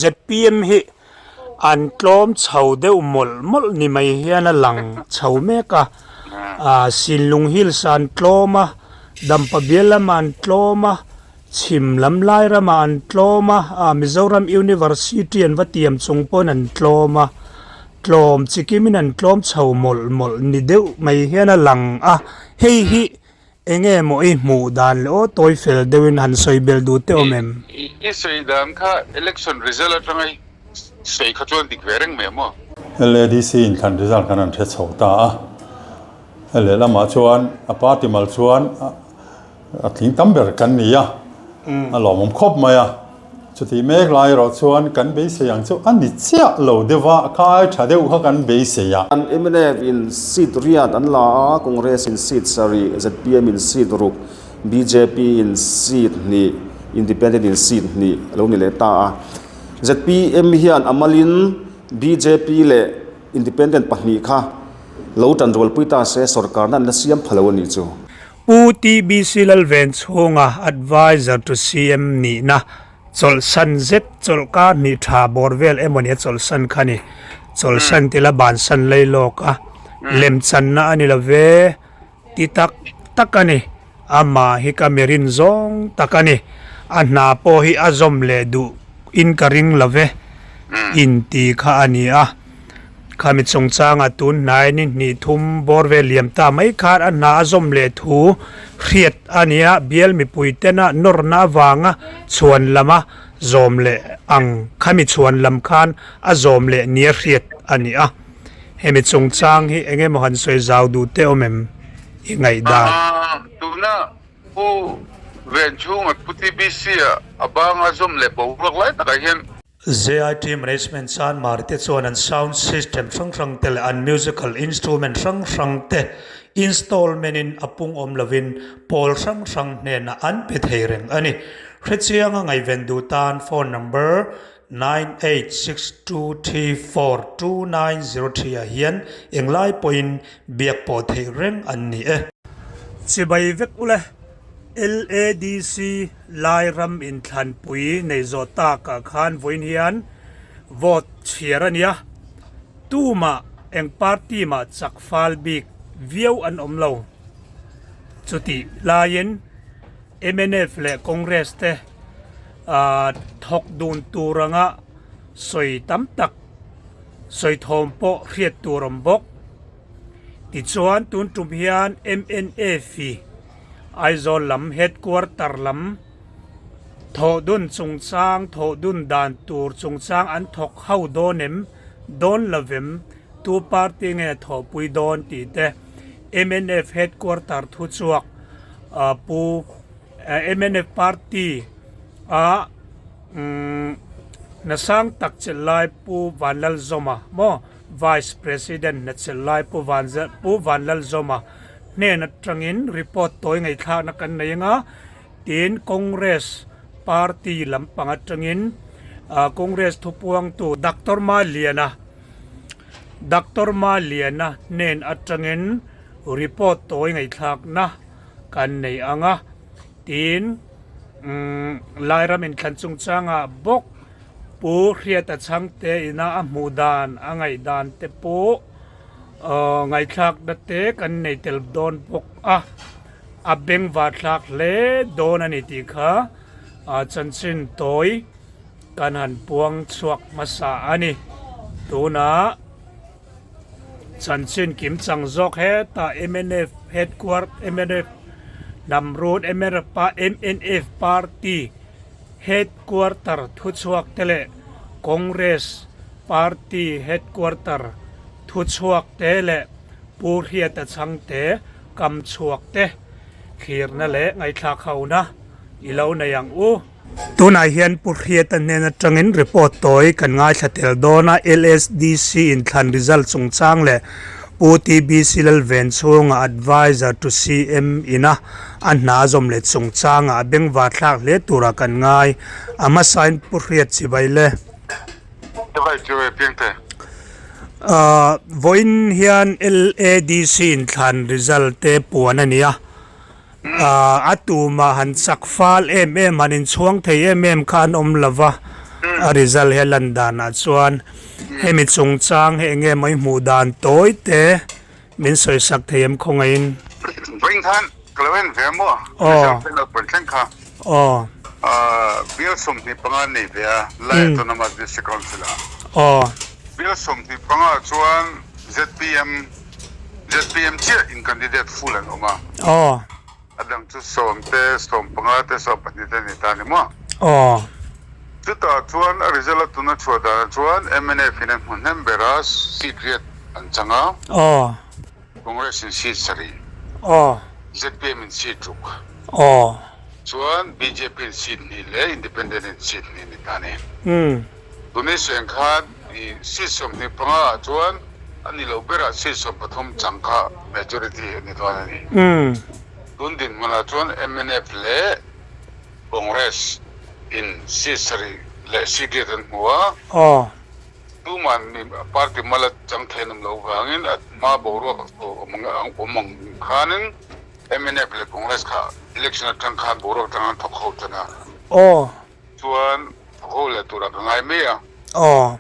ZPM hi an tlawm chho deuh mawlh mawlh ni mai hian a lang chho mek a, ah Sinlung Hills ah an tlawm a, Dampa bial lamah an tlawm a, Chhim lam lai ramah an tlawm a, ah Mizoram University an va tiam chung pawn an tlawm a, tlawm chikimin an tlawm chho mawlh mawlh ni deuh mai hian a lang a, hei hi Enge maw i hmuh dan leh aw tawi fel deuhin han sawi bel duh teh awm em? I sawi dan kha election result atanga i sawi kha chuan dik ve reng mai maw? LADC inthlan result khan an hre chho ta a, a lehlamah chuan a party mal chuan a tling tam ber kan ni a, a lawmawm khawp mai a. Chutih mek lai erawh chuan kan beisei ang chu a ni chiah lo deuh a, kai tha deuh kha kan beisei a. An mnf in seat riat an la a, Congress in seat sarih, zpm in seat ruk, bjp in seat hnih, Independent in seat hnih a lo ni leh ta a. Zpm hian a malin bjp leh Independent pahnih kha lo tanrualpui ta se sorkarna an la siam pha lo a nih chu. Pu TBC Lalvenchhunga Adviser to CM nihna chawlhsan zet chawlhkar hnih tha bawr vel emaw ni a chawlhsan kha ni. Chawlhsan tila bansan lei lawk a, lemchanna a ni lo ve ti tak tak a ni. Amah hi ka mi rin zawng tak a ni. A hna pawh hi a zawm leh duh in ka ring lo ve inti kha a ni a. Khami chungchanga tun hnai ni hnih thum bawr vel liam ta mai khan a hna a zawm leh thu hriat a ni a, bial mipui tena nawrna avanga chhuan lama zawm leh ang khami chhuan lam khan a zawm leh nia hriat a ni a. Hemi chungchang hi eng emaw han sawi zau duh teh awm em i ngaihdan? Tuna Pu Venchhunga Pu TBC-a a banga zawm leh boruak lai takah hian JIT Management Chanmar te chuan an sound system hrang hrang te leh an musical instrument hrang hrang te installment in a pung awm lovin pawl hrang hrang hnenah an pe thei reng a ni. Hrechianga ngaihven duh tan phone number 9862342903 ah hian englai pawhin biak pawh theih reng an ni e. Chibai vek ule LADC Lairam inthlanpui nei zawh takah khan vawiin hian vote chhiar a nia, tumah eng party mah chak fal bik viau an awm lo. Chutih laiin mnf leh Congress te thawk dun tur anga sawi tam tak sawi thawm pawh hriat tur awm bawk. Tichuan tun tum hian mnf i Aizawl lam headquarter lam thawh dun chungchang, thawh dun dan tur chungchang an thawk ho dawn em, dawn lo vem, tu party nge thawhpui dawn tih te mnf headquarter thuchhuak Pu mnf party a hnasang tak chelh lai Pu Vanlalzawma maw Vice President hna chelh lai Pu Vanlalzawma hnen atangin report tawi ngaihthlakna kan nei anga tin Congress party lampang atangin Congress thupuangtu Doctor Maliana Doctor Maliana hnen atangin report tawi ngaihthlakna kan nei anga tin Lairam inthlan chungchangah bawk Pu Hriata Chhangte ina a hmuh dan a ngaihdan te pawh Aw ngaihthlakna te kan nei tel dawn bawk a, a bengvar thlak hle dawn a ni tih kha chanchin tawi kan han puang chhuak hmasa a ni. Tunah chanchin kim chang zawk hetah mnf headquarter mnf hnam run mnf party headquarter thuchhuak te leh Congress party headquarter Thuchhuak te leh Pu Hriata Chhangte kam chhuak te thlirna leh ngaihthlak hona i lo nei ang u. Tunah hian Pu Hriata hnen atangin report tawi kan ngaithla tel dawn a, LSDC inthlan result chungchang leh Pu TBC Lalvenchhunga Adviser to CM ina a hna zawm leh chungchangah a bengvar thlak hle turah kan ngai. A hmasain Pu Hriat chibai le. Chibai chibai piangte. Vawiin hian LADC inthlan result te puan a ni a, a tumah han chak fal em em, han inchhuang thei em em kha an awm lo va. A result hi a lan danah chuan hemi chungchang hi enge maw i hmuh dan tawi te min sawi sak thei em khawngaihin? Vawiin khan ka lo en ve a maw? Result te lo pawn thleng kha. Aw. Bill 25 an nei ve a, Lai Autonomous District Council ah. Aw. Bill 25 ah chuan zpm zpm chiah in candidate full an awm a. Aw. A dang chu 10 te, 15 te, 12 te ni ta a ni maw? Aw. Chutah chuan a result a tuna chhuah danah chuan mnf in an hmu hnem ber a, seat riat an chang a. Aw. Congress in seat sarih. Aw. Zpm in seat ruk. Aw. Chuan bjp in seat hnih leh Independent in seat hnih ni ta a ni. Tuni seng khan i seat 25 ah chuan a ni lo berah seat 13 chang kha majority a ni dawn a ni. Tun dinhmunah chuan mnf leh Congress in seat sarih leh seat riat an hmu a. Aw. Tuman mi party mala chang thei an awm loh vangin a hma boruak awm ang khanin mnf leh Congress kha election atang khan boruak atang an thawk ho tan a. Aw. Chuan thawk ho leh turah ka ngai mai a. Aw.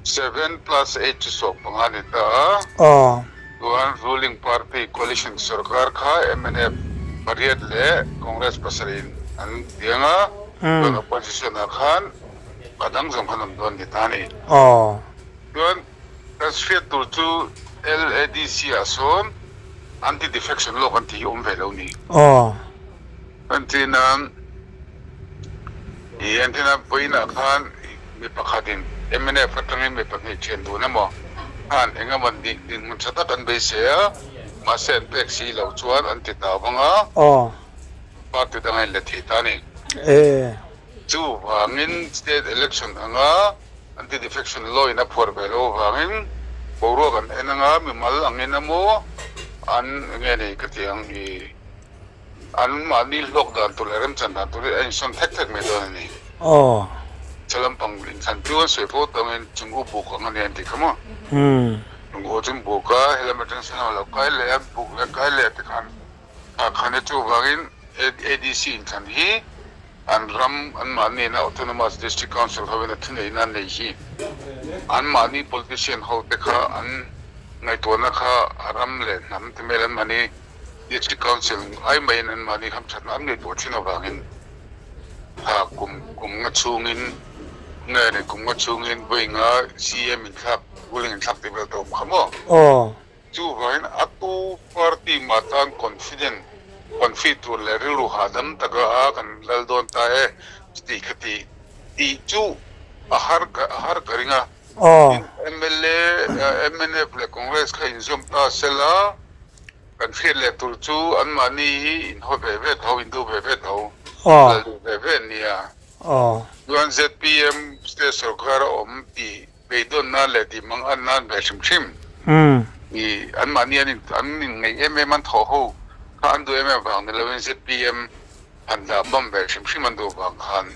7 plus 8 chu 15 ni ta a. Aw. Chuan ruling party coalition sorkar kha mnf pariat leh Congress pasarih in an tiang a. Chuan opposition ah khan a dang zawng khan awm dawn ni ta a ni. Aw. Chuan kan hriat tur chu LADC ah sawn anti defection law kan tih hi awm ve lo ni. Aw. Entir nan i entir nan vawiinah khan mi pakhatin mnf atangin mi pahnih thian dun emaw khan eng emaw dinhmun tha tak an beisei a, mahse an pek si loh chuan an ti ta vang a. Aw. Party dang a inlet thei ta a ni. E. Chuvangin state election anga anti-defection law in a phuar ve loh avangin boruak an en anga mimal angin emaw an enge nei ka ti ang i an mahni hlawk dan tur leh remchan dan tur hi a insawn thek thek mai dawn a ni. Aw. Chhe lampang inthlan piu an sawi fo tawngin chung u buk ang a ni an ti kha maw? Chung u chu buk a, helam atang sawn a lo kai leh a, buk leh kai leh te khan kha khan e chuvangin ADC inthlan hi an ram anmahni in Autonomous District Council ho in a thuneihna an nei hi anmahni politician ho te kha an ngaihtuahna kha a ram leh hnam te mel anmahni District Council ai maiin anmahni hamthatna an ngaihtuah thin avangin kha kum kum nga chhungin nge ni kum nga chhungin vawi nga CM inthlak ruling inthlak tih vel te awm kha maw? Aw. Chuvangin a tu party mah tan confident, confi tur leh rilru hahdam taka a kan lal dawn ta e chuti khati tih chu a har a har ka ring a. Aw. Mla, mnf leh Congress kha inzawm ta sela kan hriat leh tur chu anmahni hi inhaw ve ve tho, induh ve ve tho, lal duh ve ve an nia. Aw. Chuan zpm state sorkar a awm tih Beidawn nan leh tih mang an nan ve hrim hrim. I anmahni an in an inngeih em em an thawh ho kha an duh em em vang ni loin zpm han dah bam ve hrim hrim an duh vang khan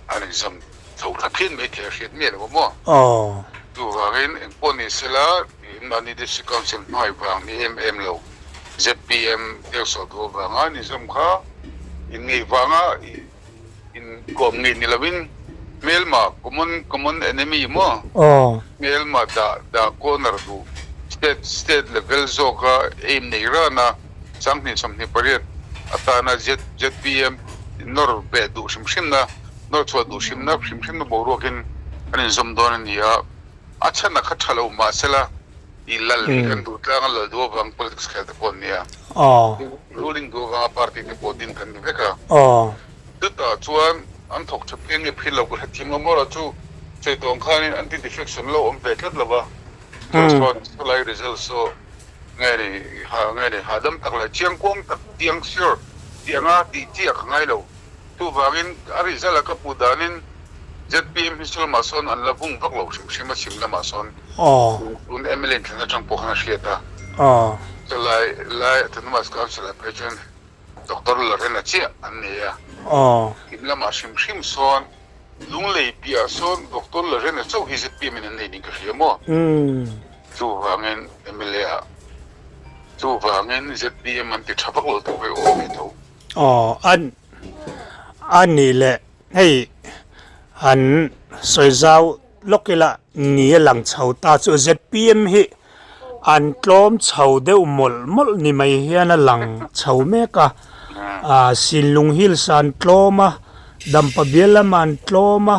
an inzam chho thla phian mai thei a hriat miah lo a maw? Chuvangin engpawh ni sela anmahni District Council hmangaih vang ni em em lo zpm deuhsawh duh avanga an inzam kha inngeih vanga In kawm ngei ni loin hmelma common common enemy maw? Aw. Hmelma dah dah corner duh state state level zawka aim nei rana 2028 atana Z zpm nawr beh duh hrim hrimna nawr chhuah duh hrimna hrim hrimna boruakin an inzawm dawn a ni a, a chhan a kha tha lo mahsela i lal hi kan duh tlang a lal duh avang politics khel te pawh an nia. Aw. Ruling duh avanga party te pawh din kan ni vek a. Aw. Chutah chuan an thawk tha pheng nge phil lo ka hrethiam lo maw chu sawi tawng khanin anti defection lo awm ve tlat lo va. Chuan chulai result saw nge ni ha nge ni hahdam tak leh chiangkuang tak tiang sure tih anga tih chi a ka ngai lo. Chuvangin a result a ka hmuh danin zpm hi sawn mah sawn an la vung vak lo hrim hrim a chhim lamah sawn tun mla inthlan atang pawh khan a hriat a. Chulai lai Autonomous Council ah phei chuan Doctor Lorena chiah an nei a. Chhim lamah hrim hrim sawn Lunglei piahah sawn Doctor Lorena chauh hi zpm in an nei niin ka hria maw? Chuvangin mla ah chuvangin zpm an ti tha vak lo tawh ve awm ve tho. Aw, a a nih leh hei. Han sawi zau lawk ila ni a lang chho ta chu zpm hi an tlawm chho deuh mawlh mawlh ni mai hian a lang chho mek a ah Sinlung Hills ah an tlawm a Dampa bial lamah an tlawm a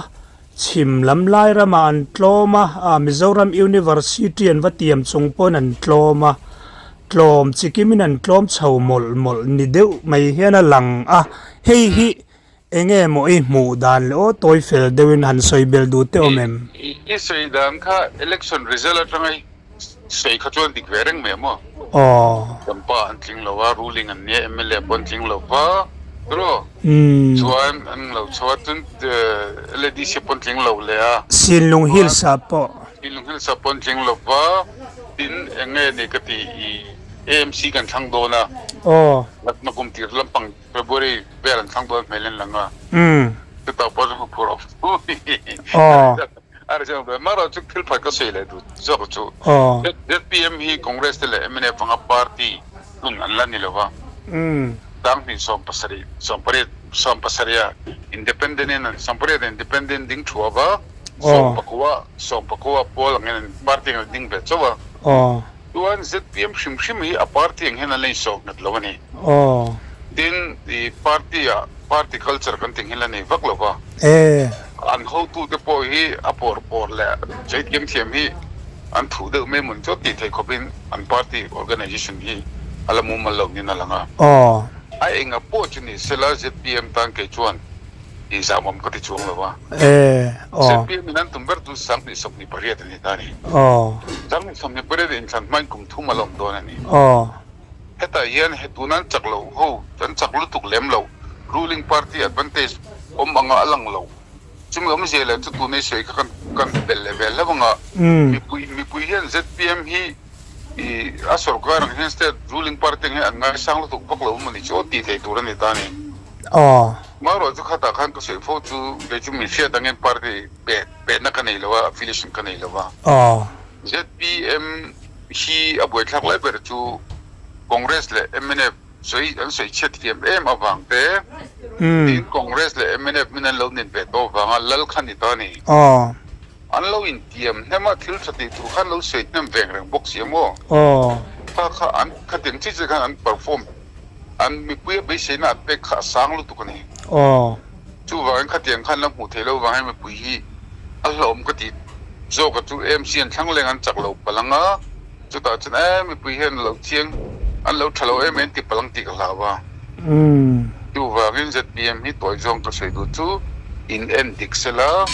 chhim lam lai ramah an tlawm a ah Mizoram University an va tiam chung pawn an tlawm a tlawm chikimin an tlawm chho mawlh mawlh ni deuh mai hian a lang a hei hi Enge maw i hmuh dan leh aw tawi fel deuhin han sawi bel duh teh awm em? I sawi dan kha election result atanga i sawi kha chuan dik ve reng mai maw? Aw. Kan pa an tling lo a, ruling an nia, mla pawh an tling lo va, tiraw? Chuan an lo chho a, chuan LADC pawh an tling lo leh a. Sinlung Hills ah pawh. Sinlung Hills ah pawh an tling lo va, tin enge ni ka ti i AMC kan thlang dawn a. Aw. Nakum tir lampang February vel an thlang dawn hmel in lang a. Chutah pawh chu huphurh awm fu a ri chiang dawn. Marawh chu thil phat ka sawi leh duh zawk chu zpm hi Congress te leh mnf anga party hlun an la ni lo va. Tanghnih 70 18 17 a independent in 18 independent ding thu ava 19 19 pawl angin an party ang an ding ve chauh a. Chuan zpm hrim hrim hi a party ang hian an la insawh nghet lo a ni. Tin, i party ah party culture kan tih hi la nei vak lo va. An hotute pawh hi a pawr pawr leh chaithiam thiam hi an thuh deuh mai mawn chu tih theih khawpin an party organisation hi a la mumal lo niin a lang a. A enga pawh chu ni sela zpm tan kei chuan inzamawm ka ti chuang lo va. Zpm in an tum ber chu 2028 a ni ta a ni. 2028 inthlan hmain kum thum a la awm dawn a ni. Hetah hian he tuna an chak loh ho an chak lutuk lem lo, ruling party advantage awm anga a lang lo. Chumi awmzia leh chu tuna i sawi kha kan kan belh leh ve hlauh anga mipui mipui hian zpm hi i a sorkar ang hian state ruling party ang hian an ngaisang lutuk vak lo emaw ni chu aw tih theih tur a ni ta a ni. Marawh chu khatah khan ka sawi fo chu kei chu min hriat angin party peh pehna ka nei lo a, affiliation ka nei lo a. Zpm hi a buaithlak lai ber chu Congress leh mnf sawi an sawi chhiat thiam em avang te, tin Congress leh mnf min an lo nin ve tawh avanga lal kha ni ta a ni. An lo intiam hnem a, thil tha tih tur khan lo sawi hnem veng reng bawk si a maw? Kha kha an khatiang chi chi khan an perform an mipuia beiseina an pek kha a sang lutuk a ni. Chuvangin khatiang khan la hmuh theih loh vang hian mipui hi a hlauhawm ka ti zawk a chu AMC an thlang leng an chak lo palh ang a, chutah chuan e mipui hian lo chiang an lo tha lo em em ti palh ang tih ka hlau a. Chuvangin zpm hi tawi zawng ka sawi duh chu in en dik sela,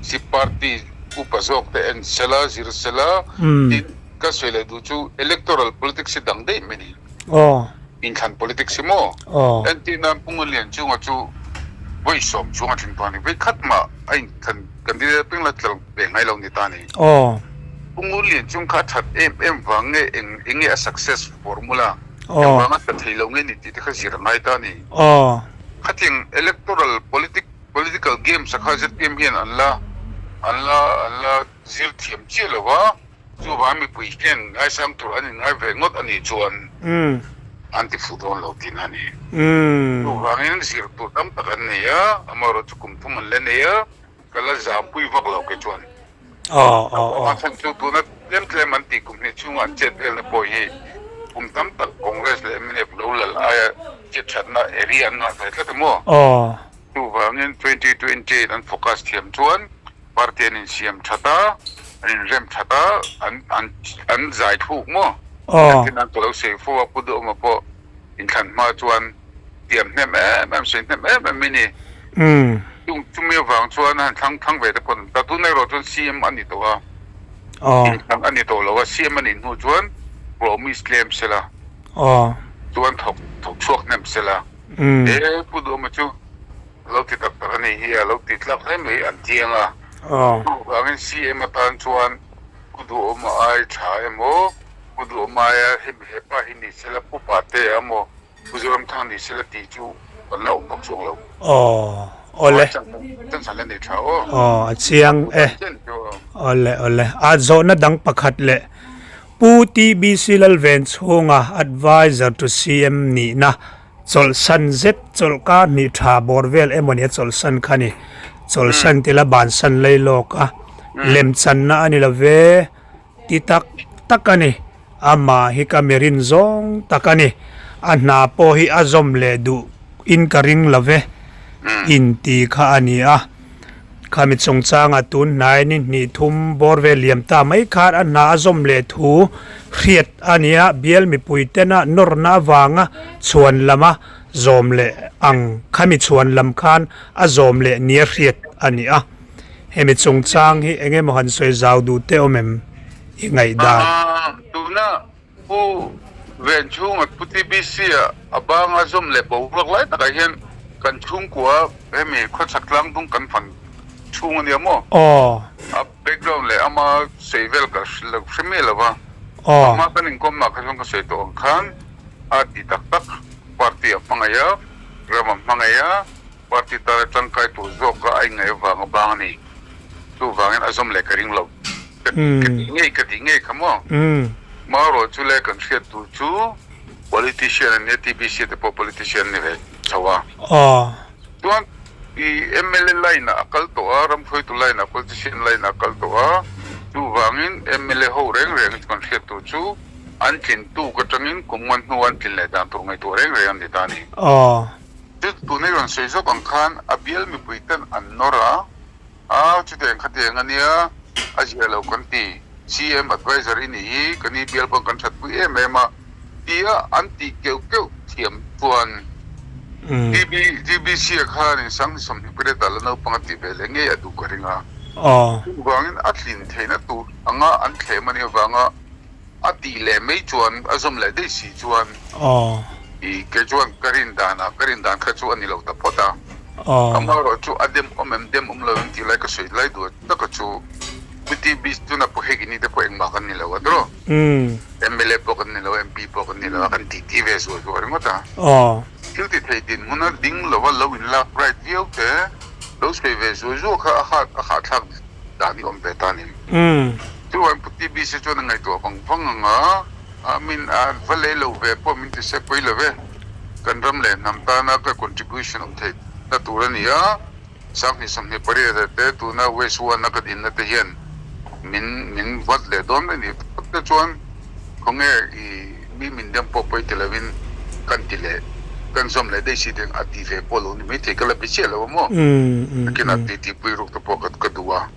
si party upa zawk te en sela, zir sela, tin ka sawi leh duh chu electoral politics hi dang daih mai a ni. Aw. Inthlan politics hi maw? Aw. Entir nan Pu Ngunlian chunga chu vawi sawm chung a tling tawh a ni. Vawi khat mah a inthlan candidate apiang la tla ve ngai lo ni ta a ni. Aw. Pu Ngunlian chung kha a that em em vang nge eng eng nge a success formula Aw. eng vanga tla thei lo nge ni tih te kha zir a ngai ta a ni. Aw. Khatiang electoral politic political games a kha zpm hian an la an la an la zir thiam chiah lo va. Chuvang mipui hian ngaisang tur an inngai ve ngawt a nih chuan an ti fuh dawn lo tihna a ni. Chuvangin zir tur tam tak an nei a, amaherawhchu kum thum an la nei a, ka la zampui vak lo kei chuan. A chhan chu tuna tlem tlem an tih kum hnih chhunga an chet velna pawh hi kum tam tak Congress leh mnf lo lal aia chet thatna area an ngah ve tlat a maw? Chuvangin 2028 an focus thiam chuan Party an insiam that a, an inrem that a, an an an zai thluk maw? Engtin an ka lo sawi fo a, Pu Duhawma pawh inthlan hma chuan tiam hnem em em, sawi hnem em em mai ni. Chung chumi avang chuan a han thlang thlang ve te pawh an ta. Tun erawh chuan CM a ni tawh a, inthlang a ni tawh lo a, CM a nih hnu chuan promise tlem sela, chuan thawk thawk chhuak hnem sela. He Pu Duhawma chu A lo ti tak tak a nih hi, a lo ti tlak hle mai an chiang a. Chuvangin CM atan chuan Pu Duhawma ai tha emaw, Pu Duhawma aia hemi hepa hi ni sela, Pu Patea emaw, Pu Zoramthanga ni sela tih chu kan la awm bawk chuang lo. Aw, awle. Chanchhan la nei tha aw. Aw, a chiang e. Awle, awle. A zawhna dang pakhat leh Pu TBC Lalvenchhunga Adviser to CM nihna Chawlhsan zet chawlhkar hnih tha bawr vel emaw ni a chawlhsan kha ni. Chawlhsan tila bansan lei lawk a, lemchanna a ni lo ve ti tak tak a ni. Amah hi ka mirin zawng tak a ni. A hna pawh hi a zawm leh duh in ka ring lo ve inti kha a ni a. Khami chungchanga tun hnai ni hnih thum bawr vel liam ta mai khan a hna a zawm leh thu hriat a ni a, bial mipui tena nawrna avanga chhuan lama zawm leh ang khami chhuan lam khan a zawm leh nia hriat a ni a. Hemi chungchang hi eng emaw han sawi zau duh teh awm em i ngaihdan? Tuna Pu Venchhunga Pu TBC a a banga zawm leh boruak lai takah hian kan chhungkua hemi khawchhak tlangdung kan fan chhung a nia maw? Aw. A background leh ama sawi vel ka hre miah lo va. Aw. Ama kan inkawmnah kha chuan ka sawi tawh ang khan a ti tak tak party a hmangaih a, ram a hmangaih a, Party tara tangkai tur zawka a ingaih avang a bang a ni. Chuvangin a zawm leh ka ring lo. Ka ka tih ngei ka tih ngei kha maw? Marawh chu le kan hriat tur chu politician an nia, TBC te pawh politician an ni ve chho a. Chuan i mla line ah a kal tawh a, ramhruaitu line ah politician line ah a kal tawh a. Chuvangin mla ho reng reng chu kan hriat tur chu an tlin tuk atangin kum ngan hnu an tlin leh dan tur ngaihtuah reng reng an ni ta a ni. Chu tuna i rawn sawi zawk ang khan a bial mipui ten an nawr a, a chutiang khatiang a nia, a zia lo kan ti, CM adviser i nih hi kan i bial pawn kan that pui em em a tia an tih keuh keuh thiam chuan TB TBC a khan in Sanghni 28 ah la naupang a tih ve leh ngei a duh ka ring a. Chuvangin a tlin theihna tur anga an thlem a nih avanga A tih leh mai chuan a zawm leh daih si chuan i kei chuan ka rin danah ka rin dan kha chu a ni lo ta phawt a. Amaherawh chu a dem awm em dem awm lo em tih lai ka sawi lai duh taka chu Puti Beach tuna pawh hei ni te pawh engmah kan ni lo a tawh. Mla pawh kan ni lo a, MP pawh kan ni lo a, kan titi ve zual zual ringawt a. Thil ti thei dinhmuna ding lova lo inlak bright viau te lo sawi ve zual zual kha a hahthlak dan hi awm ve ta a ni. Chuan Pu TBC chuan a ngaihtuah vang vang ang a, a min a va lei lo ve pawh min ti se pawi lo ve. Kan ram leh hnam tana ka contribution awm theih na tur a ni a, 2028 te tuna West One a ka dinna te hian min min vat leh dawn mai ni phawt te chuan khawnge i mi min dem pawh pawi ti lovin kan ti leh kan zawm leh daih si te a ti ve pawh lo ni maithei ka la be chiah lo a maw? Nakinah titi pui ruk te pawh ka duh a.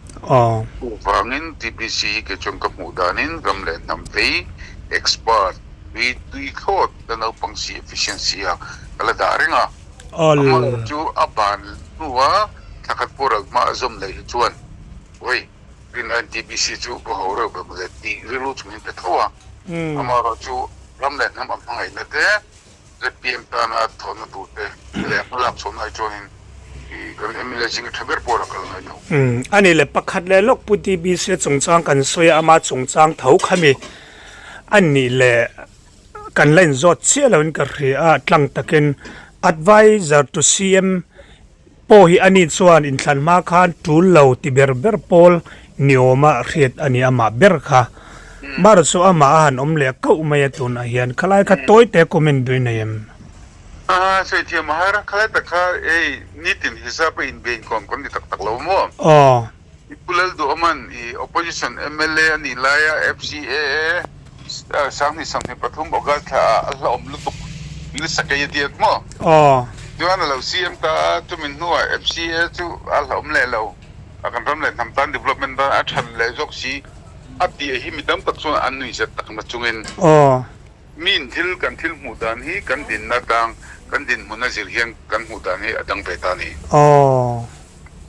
Chuvangin TBC hi kei chuan ka hmuh danin ram leh hnam vei expert tui tui thlawt la naupang si efficiency a ka la dah reng a. Amah chu a ban hnua thla khat pawh ral hma a zawm leh hi chuan hawi rinaiin TBC chu ka ho reuh ve mawle tih rilru chungin pe tho a. Amaherawh chu ram leh hnam a hmangaihna te ZPM tana thawhna tur te leh hma lak chhuahna ai chuanin kan mla zinga tha ber pawh a kal ngai tho. A ni le, pakhat leh lawk Pu TBC chungchang kan sawi a, ama chungchang tho kha mi a nih leh kan la inzawt chiah loin ka hria a, tlang takin Adviser to CM Pawh hi ani chuan inthlan hma khan tul lo ti ber ber pawl ni awma hriat a ni amah ber kha. Mar chu amah a han awm leh kauh mai a tunah hian khalai kha tawi te comment duin nei em? Aa sawi thiam a har a, khalai tak kha ei nitin hisap a inbe inkawm kan ni tak tak lo maw? Aw. I Pu Lalduhawman i Opposition mla a nih laia FCAA 2023 August thla ah a hlauhawm lutuk nasa kei a ti a maw? Aw. Chuan a lo CM ta a, chumi hnuah FCAA chu a hlauhawm leh lo a, kan ram leh hnam tan development tan a than leh zawk si a tih hi mi tam tak chuan an nuihzat tak na chungin. Aw. Miin thil kan thil hmuh dan hi kan dinna tang kan dinhmun a zir hian kan hmuh dan hi a dang ve ta a ni. Aw.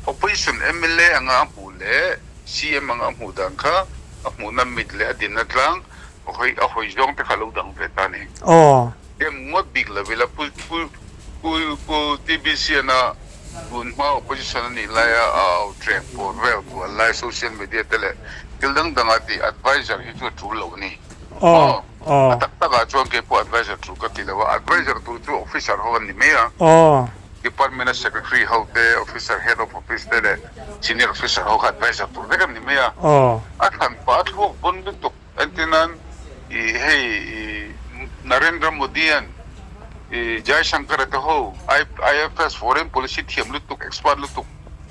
Opposition mla anga a hmuh leh CM anga a hmuh dan kha a hmuhna mit leh a dinna tlang a hawi a hawi zawng te kha a lo dang ve ta a ni. Aw. Dem ngawt bik lo ila Pu Pu Pu Pu TBCN a tun hma opposition a nih laia a au treng pawl vel kual lai social media te leh thil dang danga tih adviser hi chu a tul lo a ni. Aw. Aw. A tak takah chuan kei pawh adviser tul ka ti lo a, adviser tur chu officer ho an ni mai a. Aw. Department a Secretary ho te, Officer, Head of Office te leh Senior Officer ho kha adviser tur vek an ni mai a. A thlan pah a thluak bawn lutuk. Entirnan i hei i Narendra Modi an i Jaishankar-a te ho IFS Foreign Policy thiam lutuk, expert lutuk.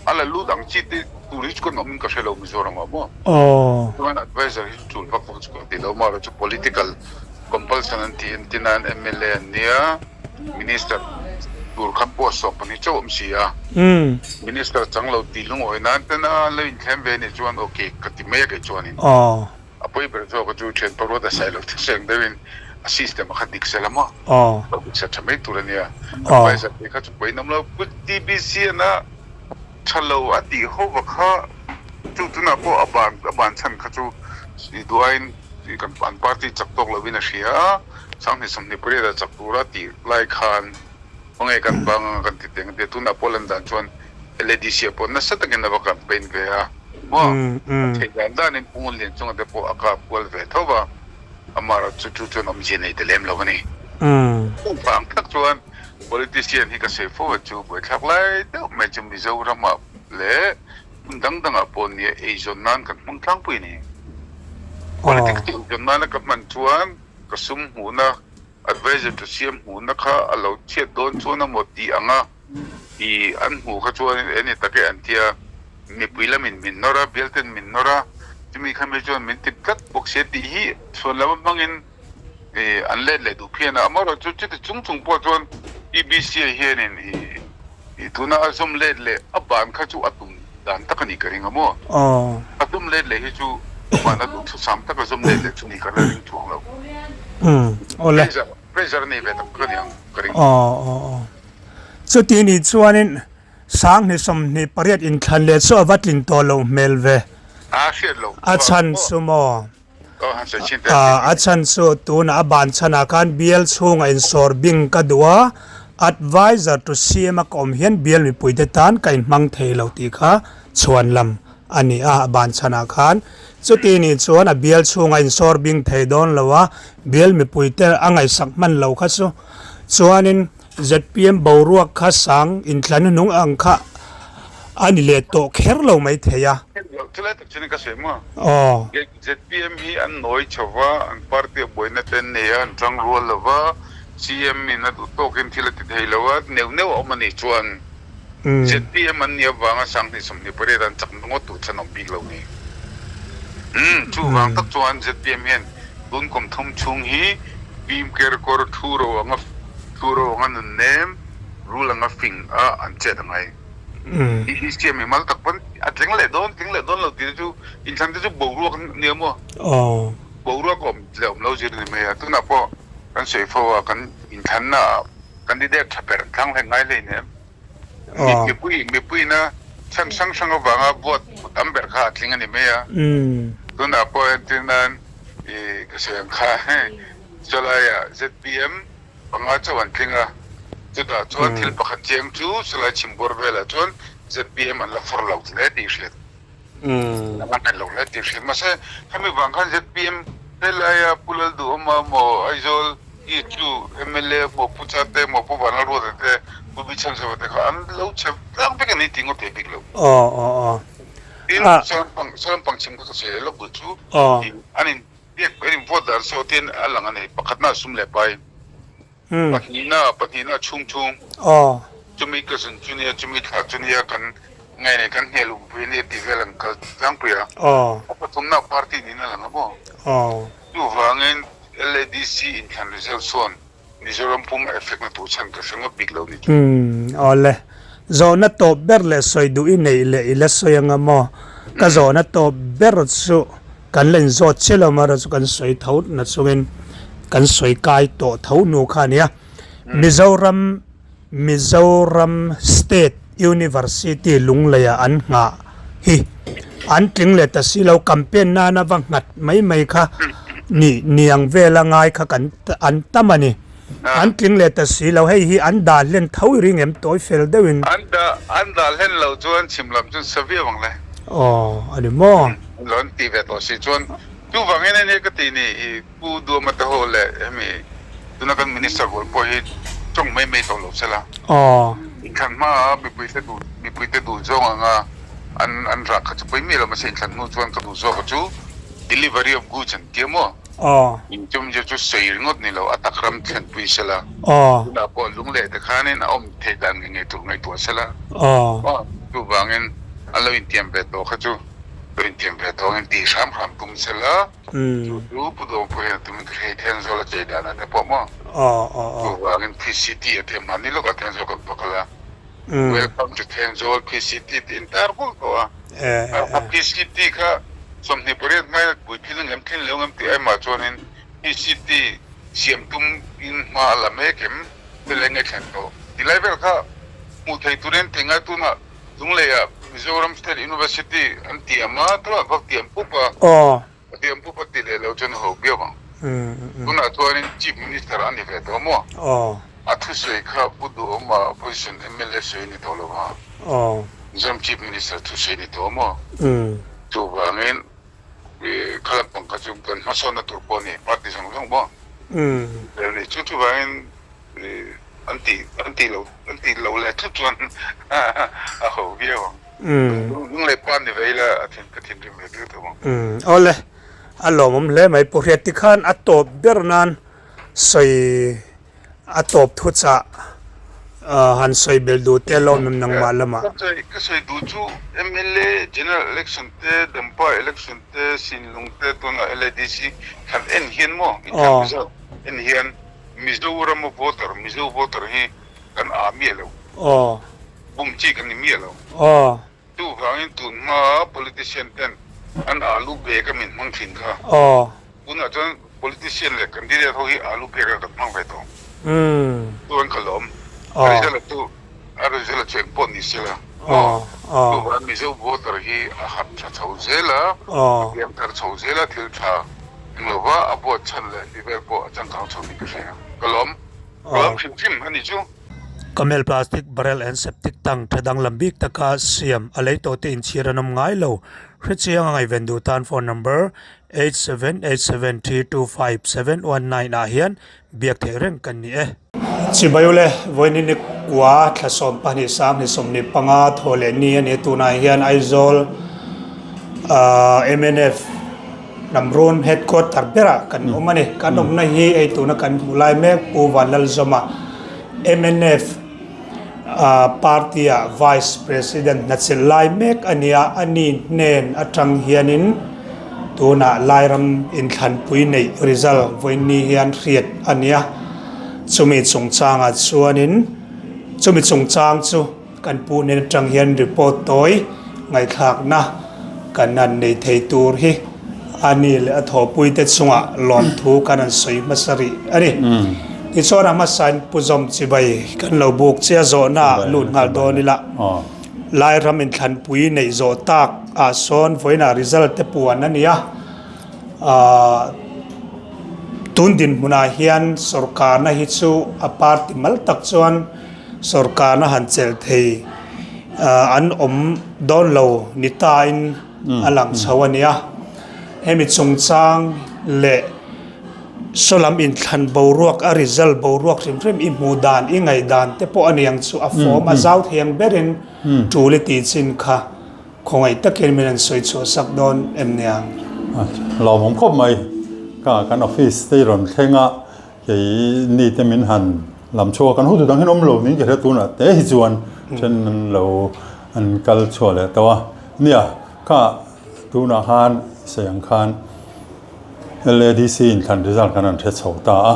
A la lut ang chi te tur hi chu kan awmin ka hre lo Mizoramah maw. Chuan adviser hi chu tul vak vak chu kan ti lo amaherawhchu political compulsion an tih entir nan mla an nia minister tur kha post 12 chauh awm si a. Minister chang lo tih lungawi nan ten a an lo inthlem ve anih chuan ok ka ti mai a kei chuanin. A pawi ber zawk a chu thian paruat a sailo thuseng deuhin a system a kha dik sel a maw? Lo dik sel tha mai tur a nia. Adviser te kha chu pawi in awm lo. Pu TBC an a tha lo a tih ho va kha chu tunah pawh a ban a ban chhan kha chu i duh aiin kan an party chak tawk lovin a hria a, 2028 ah chak tura tih lai khan Khawnge kan bang anga kan ti teng tia tunah pawh lan dan chuan LADC ah pawh nasa takin a va campaign ve a maw a theih dan danin Pu Ngunlian chunga te pawh a kap kual ve tho va amaherawh chu chu chuan awmzia nei ta lem lo a ni. Chuvang tak chuan politician hi ka sawi fo a chu buaithlak lai deuh mai chu Mizoramah leh hmun dang dangah pawh nia eizawn nan kan hmang tlangpui a ni. Politics hi eizawn nana ka hman chuan ka sum hmuhna Adviser to siam hmuhna kha a lo chhiat dawn chuan a maw tih ang a, i an hmuh kha chuanin eng ni tak e an tia, mipui lamin min nawr a, bialten min nawr a, chumi khami chuan min tip tlat bawk sia tih hi chhuan lam hmangin i an let leh duh phian a, amaherawh chu chuti chung chung pawh chuan EBC ah hianin i i tuna a zawm let leh a ban kha chu a tum dan tak a nih ka ring a maw? A tum let leh hi chu a ban a duhthusam tak a zawm let leh chu nih ka la ring chuang lo. Pressure pressure a nei ve tak tak a niang ka ring. Chuti nih chuanin 2028 inthlan leh chu a va tlin tawh loh hmel ve. A hriat loh. A chhan chu maw? A chhan chu tunah a ban chhanah khan bial chhungah insawr bing ka duh a, adviser to CM a ka awm hian bial mipuite tan ka inhmang thei lo tih kha chhuan lam a ni a, a ban chhanah khan. Chuti nih chuan a bial chhungah insawr bing thei dawn lo a, bial mipuite a ngaihsak hman lo kha chu. Chuanin zpm boruak kha sang inthlan hnung ang kha a ni leh tawh kher lo maithei a. Aw. Zpm hi an nawi chho va, an party a buaina te an nei a, an tang rual lo va, CM in a duh tawkin thil a ti thei lo a, neuh neuh a awm a nih chuan zpm an nih avanga 2028 an chak ngawt tur chhan awm bik lo ni. Umm, chuvang tak chuan zpm hian tun kum thum chhung hi Pim Kerkawr thu ro anga thu ro anga nun nem, rul anga fing a an chet a ngai. Hi hi siam mimal tak pawn a tling leh dawn tling leh dawn lo tih te chu inthlan te chu boruak a nia maw? Boruak a awm leh awm lo zir a ni mai a, tunah pawh kan sawi fo a kan inthlanna ah candidate tha ber an thlang hlek ngai hleinem. Mipui mipuiina chhan hrang hrang avanga vote hmu tam ber kha a tling a ni mai a, tunah pawh entir nan ih ka sawi ang kha chulaiah zpm Panga chauh an tling a, chutah chuan thil pakhat chiang chu chulai chhimbawr velah chuan zpm an la fawr lo hle tih hriat a la nghet lo hle tih hriat. Mahse, hemi vang khan zpm helaia Pu Lalduhawma emaw Aizawl East chu mla emaw Pu Chate emaw Pu Vanlalruata te Pu Bichhansava te kha an lo chhe tlang vek a ni tih ngawt thei bik lo. Tin, Salam pang chhim kha ka sawi leh lawk duh chu an in Biak an invuat dan saw tin a lang a ni. Pakhatna sum leh pai. Pahnihna, pahnihna chhung chhung. Chumi ka zun chu nia, chumi thla chu nia, kan ngai nei, kan hmel umpui a nia tih vel an kal tlangpui a. A pathumna party niin a lang a maw? Chuvangin LADC inthlan result sawn Mizoram pum a effect na tur chhan ka hre ngawt bik lo ni chu. Umm awle. Zawhna tawp ber leh sawi duh i neih leh i la sawi anga maw? Ka zawhna tawp ber chu kan la inzawt chiah lo marawh chu kan sawi tho na chungin kan sawi kai tawh tho hnu kha a nia. Mizoram Mizoram State University Lungleiah an nghah hi an tling leh ta si lo, campaign nana va nghat mai mai kha ni niang vela ngai kha kan an tam a ni. An tling leh ta si lo, hei hi an dah hlen tho i ring em tawi fel deuhin. An dah an dah hlen lo chuan chhim lam chuan sa viau ang le. Aw a ni maw? Lo an ti ve tawh si chuan chuvangin a nia ka ti ni i. Pu Duama te ho leh hemi tuna kan Minister rual pawh hi tawng mai mai tawh lo se la. Inthlan hmaa mipuite duh mipuite duh zawng anga an an rah kha chu pawi miah lo mahse inthlan hnu chuan ka duh zawk a chu delivery of goods an tia maw? Inchawm zir chu sawi ringawt ni lo a tak ram thlenpui se la. Tunah pawh lungleh te khanin a awm theih dan ngei ngei tur ngaihtuah se la. Chuvangin an lo intiam ve tawh kha chu lo intiam ve tawh angin tih hram hram tum se la, chu chu Pu Dawngpui hian a tumin ka hre Thenzawl a chei danah te pawh maw? Chuvangin PCT a tiam hmanni lawkah Thenzawl kan va kal a, Welcome to Thenzawl PCT tih in tar vul tawh a, a PCT kha 28 hmain a puitling angem tling lo angem tih aimah chuanin PCT siam tum in hma a la mek em? Thil eng nge thlen tawh? Ti lai vel kha hmuh thei turin ti ngai tunah Lungleiah Mizoram State University an tiam a, tunah vak tiam pup a, a tiam pup a ti leh lo chuan a ho biau ang. Tunah chuanin Chief Minister a ni ve tawh maw? A thusawi kha Pu Duhawma Opposition mla sawi a ni tawh lo va, Mizoram Chief Minister thusawi a ni tawh maw? Chuvangin kha lampang kha chu kan hmasawnna tur pawh a ni, party zawng zawng pawh a ni. Chu chuvangin an tih an tih loh an tih loh leh thut chuan a ho viau ang. Lung leh pa ni ve ila a thin ka thinrim ve viau tho ang. Awle, a lawmawm hle mai. Pu Hriati khan a tawp ber nan sawi A tawp thuchah han sawi belh duh te lo awm nangmah lamah. Ka sawi duh chu mla General Election te, Dampa Election te, Sinlung te tunah LADC thlan en hian maw inthlan result en hian Mizoram voter, Mizo voter hi kan aa miah lo. Bum chi kan ni miah lo. Chuvangin tun hmaa politician ten an alu bag a min hmang thin kha. Tunah chuan politician leh candidate ho hi alu bag a kan hmang ve tawh. Chuan ka lawm. A result a chu a result a chu eng pawh ni se la. Chuvang Mizo voter hi a harh tha chho zel a, a piang thar chho zel a, thil tha eng lova a vote chhan leh ti vel pawh a changkang chho tih ka hria. Ka lawm. Ka lawm hrim hrim a ni chu. Camel plastic barrel and septic tank tha danglam bik taka siam a lei tawh te inchhir an awm ngai lo. Hrechiang a ngaihven duh tan phone number 8787325719 ah hian biak theih reng kan ni e. Chibai ule, vawiin ni kua thla 12 sang ni 25 thaw leh ni a ni a tunah hian Aizawl mnf Hnamrun headquarter berah kan awm a ni. Kan awmna hi hei tuna kan hmuh lai mek Pu Vanlalzawma mnf party ah Vice President hnachilh lai mek a ni a, a ni hnen atang hianin tunah Lairam inthlanpui neih result vawiinni hian hriat a ni a. Chumi chungchangah chuanin chumi chungchang chu Kan pu hnen atang hian report tawi ngaihthlakna kan han nei thei tur hi a ni leh a thawhpuite chungah lawmthu kan han sawi hmasa rih a ni. Tichuan a hmasain Pu Zawm Chibai kan lo buk che a zawhna ah lut nghal dawn ila Lairam inthlanpui neih zawh tak ah sawn vawiinah result te puan a ni a, tun dinhmunah hian sawrkarna hi chu a party mal tak chuan Sorkarna han chelh thei an awm dawn lo ni tain a lang chho a nia. Hemi chungchang leh saw lam inthlan boruak a result boruak hrim hrim i hmuh dan i ngaihdan te pawh a niang chu a form a zau thei ang berin tul i tih chin kha khawngaih takin min han sawi chhuah sak dawn em niang. Lawmawm khawp mai ka kan office te i rawn thleng a. Kei ni te min han lam chhuak kan hotu dang hian awm lo niin ka hria tunah te hi chuan then an lo an kal chhuah leh tawh a. Nia kha tunah khan sawi ang khan LADC inthlan result khan an hre chho ta a.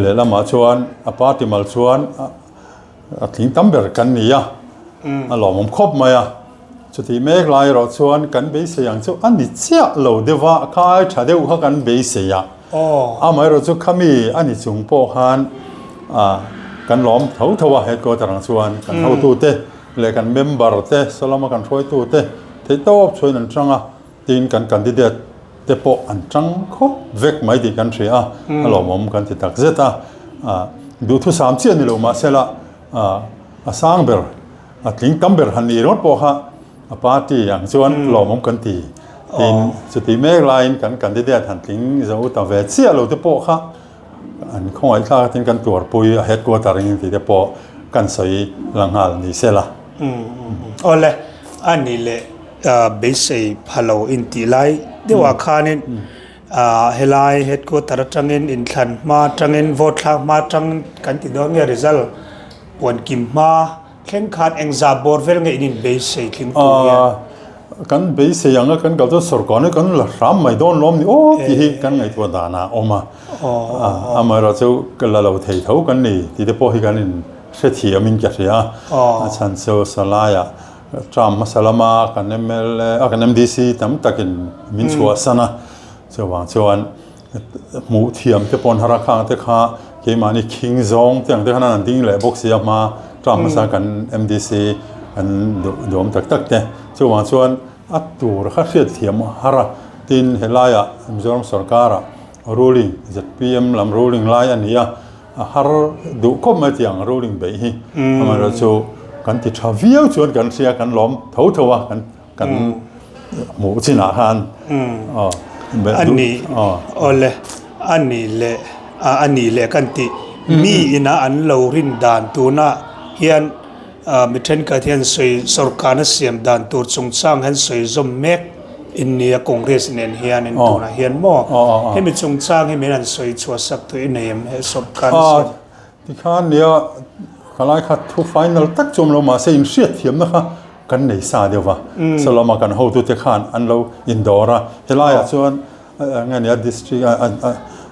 Lehlamah chuan a party mal chuan A tling tam ber kan ni a, a lawmawm khawp mai a. Chutih mek lai erawh chuan kan beisei ang chu a ni chiah lo deuh a, kha ai tha deuh kha kan beisei a. Amaherawh chu khami a ni chung pawh khan kan lawm tho tho a, headquarter ang chuan kan hotute leh kan member te, sawlama kan hruaitute theihtawp chhuain an chang a, tin kan candidate te pawh an tang khawp vek mai tih kan hria a, a lawmawm kan ti tak zet a. Duhthusam chiah ni lo mahsela a sang ber, a tling tam ber han ni ringawt pawh kha a party ang chuan lawmawm kan ti. Tin, chutih mek laiin kan candidate han tling zo ta ve chiah lo te pawh kha an khawngaihthlak atin kan tuarpui a headquarter in tih te pawh kan sawi la nghal ni sela. Awle, a ni leh beisei pha lo intih lai deuhah khanin helai headquarter atangin inthlan hma atangin vote thlak hma atang kan ti dawn nge result puan kim hma. thleng khan engzah bawr vel nge in inbeisei tling tur hian? Kan beisei ang a, kan kal chuan sawrkar hi kan la hram mai dawn lawm ni aw tih hi kan ngaihtuah danah a awm a. Amaherawh chu ka la lo thei tho kan ni tih te pawh hi kan in hrethiamin ka hria a. A chhan chu salaiah term hmasa lama kan mla a kan MDC tam takin min chhuahsan a, chuvang chuan hmuh thiam te pawn har a khang te kha keimahni khing zawng te ang te khan an ding leh bawk si a hma term hmasa kan MDC kan duhawm tak tak te chuvang chuan a tur kha hriatthiam har a tin helaiah Mizoram sorkar-ah Ruling, zpm lam ruling lai a ni a, a har duh khawp mai tiang ruling beih hi. Amaherawhchu kan ti tha viau chuan kan hria, kan lawm tho tho a, kan kan hmuh chinah khan. A nih, awle, a nih leh, a nih leh kan tih mi ina an lo rin dan tunah hian Mi thenkhat hian sawi sawrkarna siam dan tur chungchang hian sawi zawm mek in nia Congress nen hian in tunah hian maw hemi chungchang hi min han sawi chhuah sak tawh i nei em he sawrkarna siam. Tikhan nia khalai kha thu final tak chu awm lo mahse inhriat thiamna kha kan nei sa deuh va sawlama kan hotute khan an lo indawr a helaiah chuan nge nia district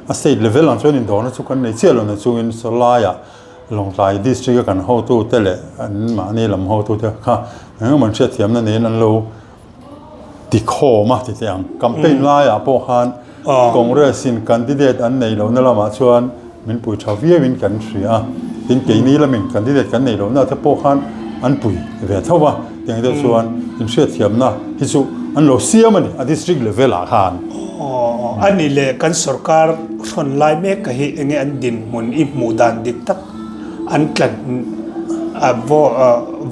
a state level ang chuan indawrna chu kan nei chiah lo na chungin sawlaiah Lawngtlai District a kan hotute leh an mahni lam hotute kha eng emaw an hriatthiamna niin an lo ti khawm a ti teh ang. Campaign laiah pawh khan Congress in candidate an neih lohna lamah chuan min pui tha viauin kan hria a, tin keini lamin candidate kan neih lohna te pawh khan an pui ve tho va, tiang deuh chuan inhriatthiamna hi chu an lo siam a ni a district level ah khan. A ni leh kan sorkar hrawn lai mek ka hi enge an dinhmun i hmuh dan dik tak an tla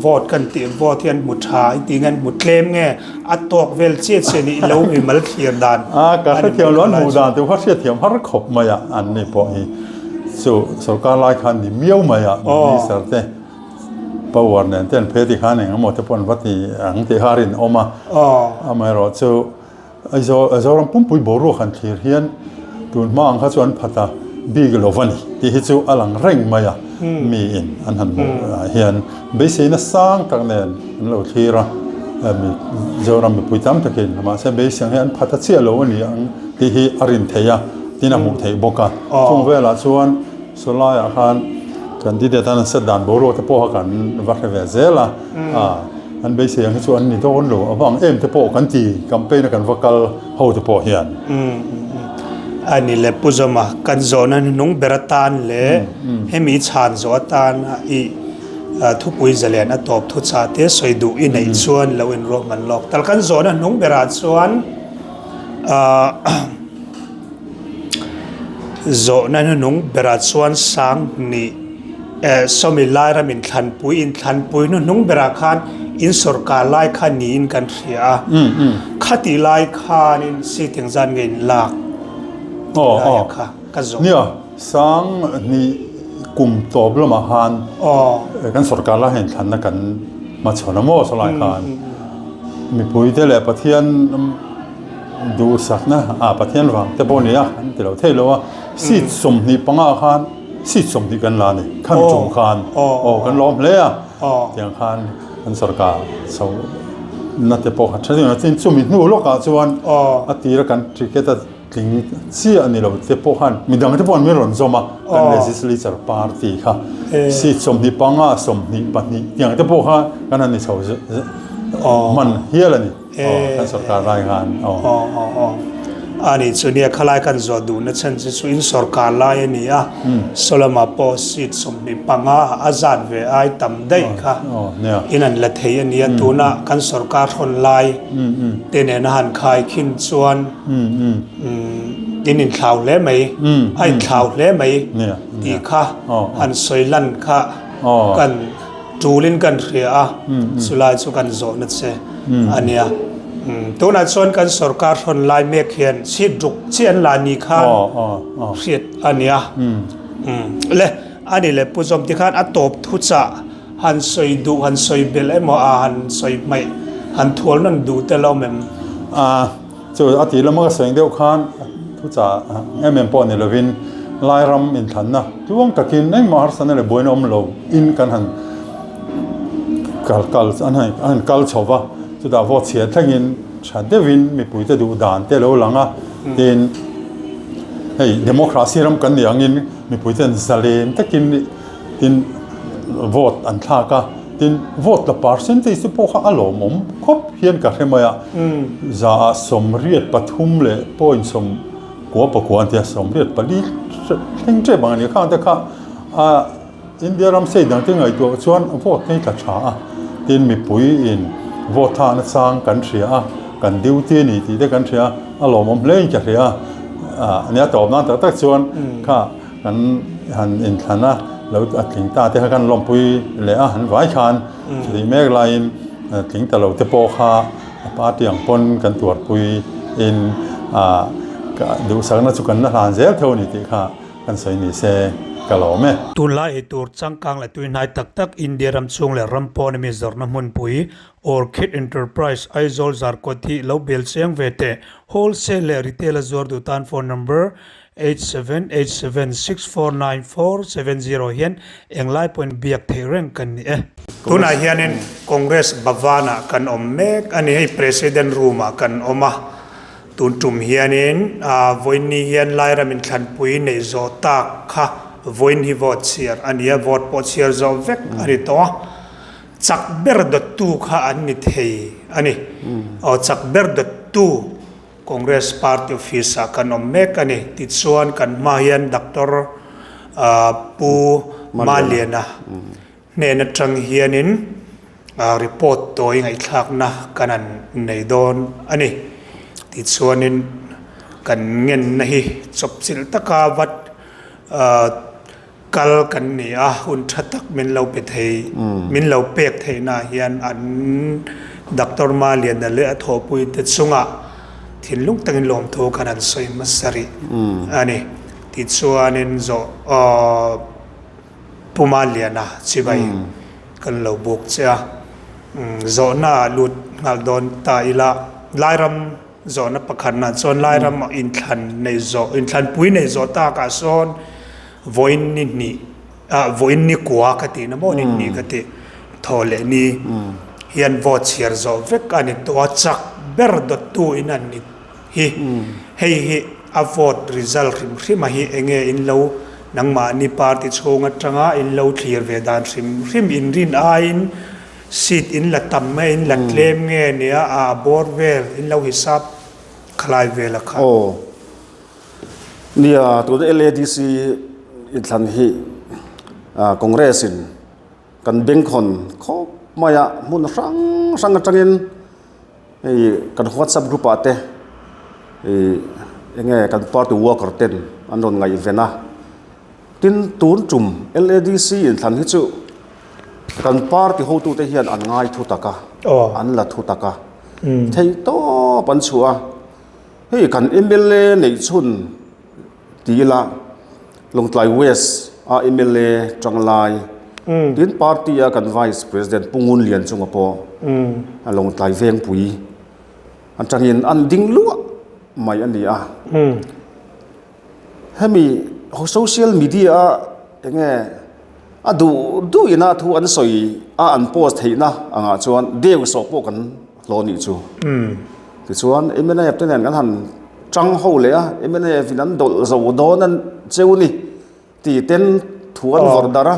vote kan tih vote hi an hmu tha i tih nge an hmu tlem nge a tawk vel chiah chiah ni i lo mi mal thlir dan A ka hrethiam lo an hmuh dan tur kha hriatthiam har khawp mai a an ni pawh hi chu sorkar lai khan ni miau mai a minister te power nen te an phei ti khan eng emaw te pawh an va ti ang tih kha a rinawm a amaherawhchu Aizawl Zoram pumpui boruak han thlir hian tun hma ang kha chu an phat a bik lo va ni tih hi chu a lang reng mai a, miin an han hmuh ah hian beiseina sang tak nen an lo thlir a, mi Zoram mipui tam takin mahse beiseng hi an phat a chiah lo a ni ang tih hi a rin theih a, tin a hmuh theih bawk a, chung velah chuan Saw laiah khan candidate an set dan boruak te pawh kha kan va hre ve zel a, an beisei ang hi chu an ni dawn lo avang em te pawh kan ti campaign a kan va kal ho te pawh hian. A ni le Pu Zawma, kan zawhna hnung ber atan leh hemi chhan zawh atan i thupui zalen a tawp thuchah te sawi duh i neih chuan lo inruahman lawk tal. Kan zawhna hnung berah chuan Zawhna hnuhnung berah chuan Sanghnih eh sawmi Lairam inthlanpui inthlanpui hnuhnung berah khan in sawrkar lai kha niin kan hria a. Khatih lai khanin seat engzat nge in lak tih laia kha ka zawh. Nia, Sanghnih kum tawp lamah khan kan sawrkar lai hian inthlanna kan hmachhawn a maw sawlai khan mipuite leh Pathian Duhsakna ah Pathian vang te pawh a ni a, an ti lo thei lo a, seat 25 ah khan seat 20 kan la a ni, khami tum khan aw kan lawm hle a, tiang khan kan sorkar chho na te pawh kha tha deuh a, tin chumi hnu lawkah chuan a tira kan ticket a tling chiah a ni lo te pawh khan midang te pawh an min rawn zawm a, kan legislature party kha seat 25 22 tiang te pawh kha kan han ni chho hman hial a ni. Aw, kan sorkar lai khan, aw. Aw, aw, aw. A nih chu nia, khalai kan zawh duhna chhan chu chu in sorkar lai a ni a, Solama pawh seat 25 a zat ve ai tam daih kha in an la thei a nia, tuna kan sorkar hrawn lai te nena han khai khin chuan in inthlau hle mai, a inthlau hle mai tih kha han sawi lan kha kan. Tulin kan hria a, chulai chu kan zawhna che a nia. Tunah chuan kan sorkar hrawn lai mek hian chhit ruk chi an la ni khan hriat a nia. Le, a ni le Pu Zawm tikhan a tawp thuchah han sawi duh, han sawi belh emaw a han sawi hmaih, han thual nawn duh tel awm em? Chu a tih lama ka sawi deuh khan thuchah em em pawh ni lovin Lairam inthlanna tluang takin engmah harsatna leh buaina awm lo in kan han kal kal an han an han kal chho va, chutah vote chhiah thlengin tha deuhin mipuite duh dan te a lo lang a, tin hei democracy ram kan nih angin mipuiten zalen takin tin vote an thlak a, tin vote la percentage te pawh kha a lawmawm khawp hian ka hre mai a, za 83 leh point 99 an ti a, 84 thleng tep ang a ni khang te kha a. India ram state dangte ngaihtuah chuan vote hi tla tha a, tin mipui in vote thlakna chang kan hria a, kan duty a ni tih te kan hria a, a lawmawm hle in ka hria a, a nia tawp nan tak tak chuan kha kan han inthlan a, lo a tling ta te kha kan lawmpui leh a, an vai khan chutih mek laiin tling ta lo te pawh kha a party ang pawn kan tuarpui in duhsakna chu kan la hlan zel tho a ni tih kha. Kan sawi ni se ka lawm e. Tunlai ei tur changkang leh tuihnai tak tak India ram chhung leh ram pawn ami zawrhna hmunpui Orchid Enterprise Aizawl Zarkawt hi lo bel chiang ve teh. Wholesale leh Retail a zuar duh tan phone number 8787649470 hian englai pawhin biak theih reng kan ni e. Tunah hianin Congress Bhavan-ah kan awm mek a ni. Hei President room-ah kan awm a. Tun tum hianin vawiin hian Lairam inthlanpui neih zawh tak kha vawiin hi vote chhiar a ni a, vote pawh chhiar zawh vek a ni tawh a, chak ber dawttu kha an ni thei a ni. Aw chak ber dawttu Congress party office ah kan awm mek a ni. Tichuan kan hma hian Doctor Pu Maliana Hnen atang hianin report tawi ngaihthlakna kan han nei dawn a ni. Tichuanin kan ngenna hi chawpchilh taka vat kal kan ni a, hun tha tak min lo pe thei, min lo pek theihnaah hian an Doctor Maliana leh a thawhpuite chungah thinlung takin lawmthu kan han sawi hmasa rih a ni. Tichuanin zawh. Pu Maliana chibai kan lo buk che a, zawhna ah lut nghal dawn ta ila, Lairam zawhna pakhatna chuan Lairam ah inthlan nei zawh, inthlanpui nei zawh takah sawn vawiin ni hnih ah vawiin ni kua ka tihna maw ni hnih ka tih thaw leh ni hian vote chhiar zawh vek a ni tawh a, chak ber dawttu in an ni. Hi, hei hi a vote result hrim hrim a hi enge in lo nangmahni party chhung atanga in lo thlir ve dan hrim hrim in rin aiin seat in la tam nge in la tlem nge nia a bawr vel in lo hisap khalai vel a kha. Aw. Nia, tuna LADC inthlan hi Congress in kan bengkhawn khawp mai a, hmun hrang hrang atangin Hei kan whatsapp group ah te ih enge kan party worker ten an rawn ngaihven a, tin tun tum LADC inthlan hi chu kan party hotu te hian an ngai thu tak a, an la thu tak a, theih tawp an chhuah a, hei kan mla neih chhun. Ti ila, Lawngtlai West a mla Changlai, tin party a kan Vice President Pu Ngun Lian chunga pawh a Lawngtlai Vengpui atangin an ding luah mai a ni a. Hemi social media a enge a duh duh ina thu an sawi a an post theihna angah chuan deusawh pawh kan Hlawh nih chu. Tichuan mnf te nen kan han tang ho leh a, mnf in an dawlh zo dawn a cheu ni ti ten thu an vawrh darh a,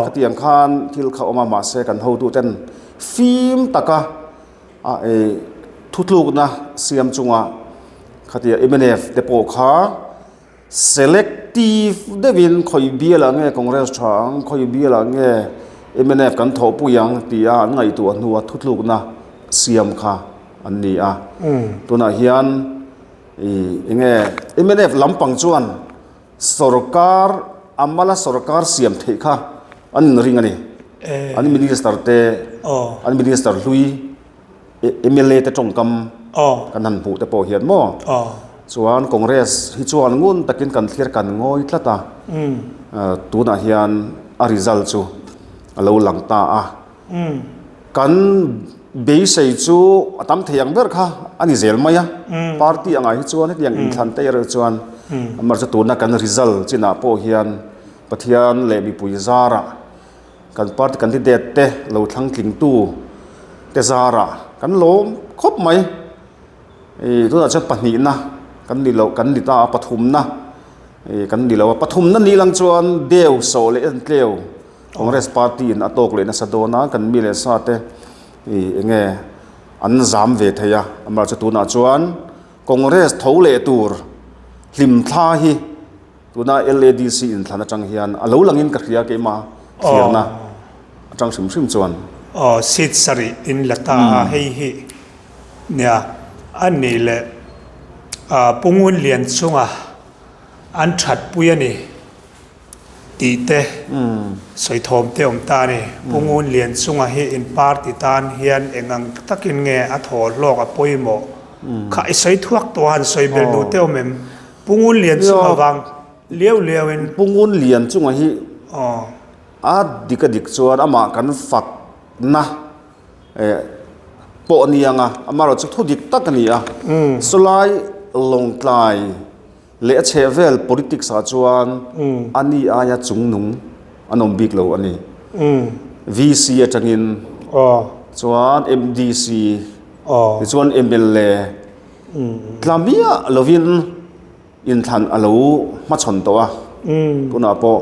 khatiang khan thil kha awm a mahse kan hotu ten fim taka a thutlukna siam chunga khatia mnf te pawh kha Selective deuhin khawi bialah nge Congress tha ang, khawi bialah nge mnf kan thawhpui ang tia an ngaihtuah hnua thutlukna siam kha an ni a. Tunah hian ih enge mnf lampang chuan sorkar a mala sorkar siam theih kha an inring a ni. An minister te, an minister hlui. Mla te tawngkam kan han hmuh te pawh hian maw chuan Congress hi chuan ngun takin kan thlir kan ngawi tlat a, tunah hian a result chu a lo lang ta a, kan beisei chu a tam thei ang ber kha a ni zel mai a, party angah hi chuan hetiang inthlan te erawh chuan amaherawhchu tuna kan result chinah pawh hian Pathian leh mipui zarah. Kan party candidate te lo thlang tlingtu te zarah kan lawm khawp mai. Ih tunah chuan pahnihna kan ni loh kan ni ta a pathumna ih kan ni lo a pathumna ni lang chuan deu sawh leh en tleu Congress party in a tawk leh nasa dawn a kan mi leh sa te ih eng nge an zam ve thei a amaherawhchu tunah chuan Congress tho leh tur hlimthla hi Tuna LADC inthlan atang hian a lo langin ka hria keimah thlirna atang hrim hrim chuan. Aw seat sarih in la ta a hei hi nia a nih leh Pu Ngunlian chunga an that pui a ni tih te sawi thawm te awm ta a ni. Pu Ngunlian chunga hi in party tan hian eng ang takin nge a thaw hlawk a pawimawh kha i sawi thuak tawh a han sawi belh duh te awm em? Pu Ngun Lian chunga vang liau liau in. Pu Ngun Lian chunga hi a dik a dik chuan amah kan fak na pawh a ni ang a, amaherawh chu thu dik tak a ni a. Sawlai Lawngtlai leh a chhehvel politics ah chuan a ni aia chungnung an awm bik lo a ni. VC atangin chuan MDC tichuan mla Tla miah lovin inthlan a lo hmachhawn tawh a, tunah pawh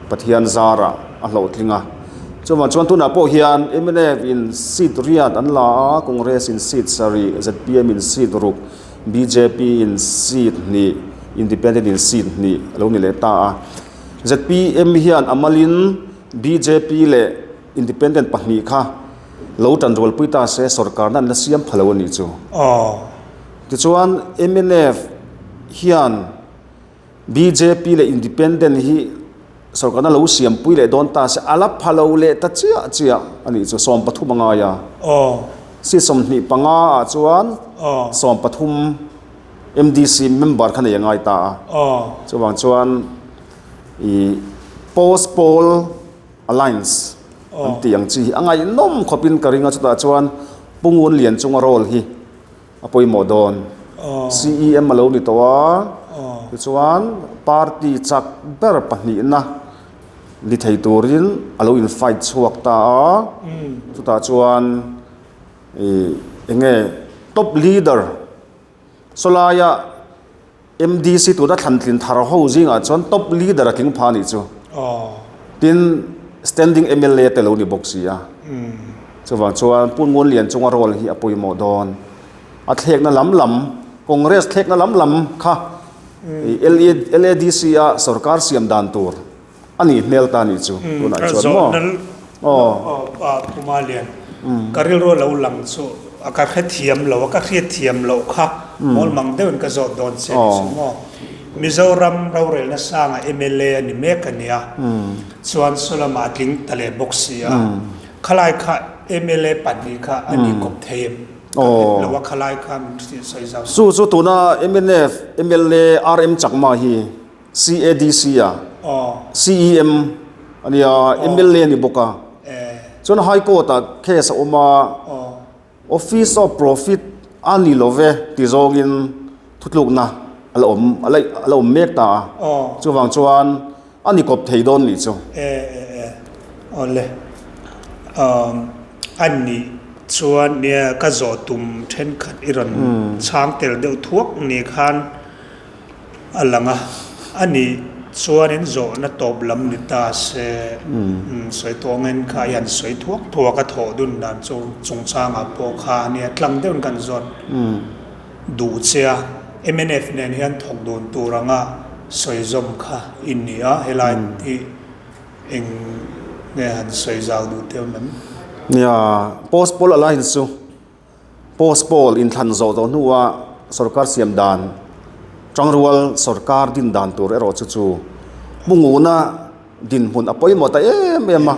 Pathian zarah a hlawhtling a. Chuvang chuan tunah pawh hian mnf in seat riat an la a, Congress in seat sarih, zpm in seat ruk, bjp in seat hnih, Independent in seat hnih a lo ni leh ta a. Zpm hian a malin bjp leh Independent pahnih kha Lo tan rualpui ta se sorkarna an la siam pha lo a nih chu. Tichuan mnf hian bjp leh independent hi sorkarna lo siampui leh dawn ta se a la pha lo leh ta chiah chiah a nih chu 13 a ngai a. Seat 25 ah chuan 13 MDC member kha nei a ngai ta a. Chuvang chuan ih post poll Alliance an tih ang chi hi a ngaihnawm khawpin ka ring a, chutah chuan Pu Ngunlian chunga role hi a pawimawh dawn. CEM a lo ni tawh a, tichuan party chak ber pahnihna ni thei turin a lo in fight chhuak ta a, chutah chuan ih eng nge top leader sawlaia MDC tuna thlantlin thar ho zingah chuan top leader a tling pha a nih chu. Tin, standing mla te lo ni bawk si a. Chuvang chuan Pu Ngunlian chunga role hi a pawimawh dawn. A thlekna lam lam, Congress thlekna lam lam kha LADC a sorkar siam dan tur A nih hmel ta nih chu tunah chuan maw? Aw. Pu Malian, ka rilru a lo lang chu a ka hrethiam lo a, ka hriatthiam loh kha mawlmang deuhin ka zawt dawn che ni chu maw? Mizoram rorelna sanga mla a ni mek a nia, chuan saw lamah a tling ta leh bawk si a, khalai kha mla pahnih kha a ni kawp thei em? Ka hret lo a, khalai kha min sawi zau. Chu chu tuna mnf mla RM Chakma hi CADC a CEM a nia mla a ni bawk a chuan High Court ah case a awm a Office of Profit a ni lo ve ti zawngin thutlukna a la awm a la awm mek ta a chuvang chuan a ni kawp thei dawn nih chu. Awle a nih chuan nia ka zawh tum thenkhat i rawn chhang tel deuh thuak ni khan. A lang a, a nih chuanin zawhna tawp lam ni ta se, sawi tawh angin kha i han sawi thuak thuak a thawh dun dan chu chungchangah pawh kha a nia tlang deuhin kan zawt duh che a, mnf nen hian thawk dun tur anga sawi zawm kha i ni a, helai hi eng nge han sawi zau duh teh awm em? Nia, post pawl alliance chu. Post poll inthlan zawh tawh hnua sorkar siam dan tangrual sorkar din dan tur erawh chu chu Punguna dinhmun a pawimawh ta em em a.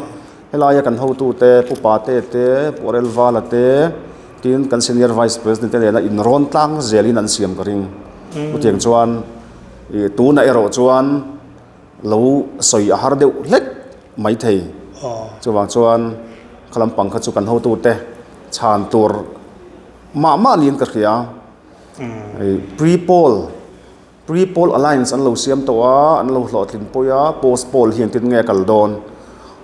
Helaia kan hotute Pu Pate te, Pu Arelvala te tin kan Senior Vice President te nena inrawn tlang zelin an siam ka ring. Chutiang chuan ih tunah erawh chuan lo sawi a har deuh hlek mai thei. Chuvang chuan kha lampang kha chu kan hotute chhan tur mah mah niin ka hria. Pre-poll, pre-poll alliance an lo siam tawh a, an lo hlawhtlin pawih a, post-poll hi engtin nge a kal dawn?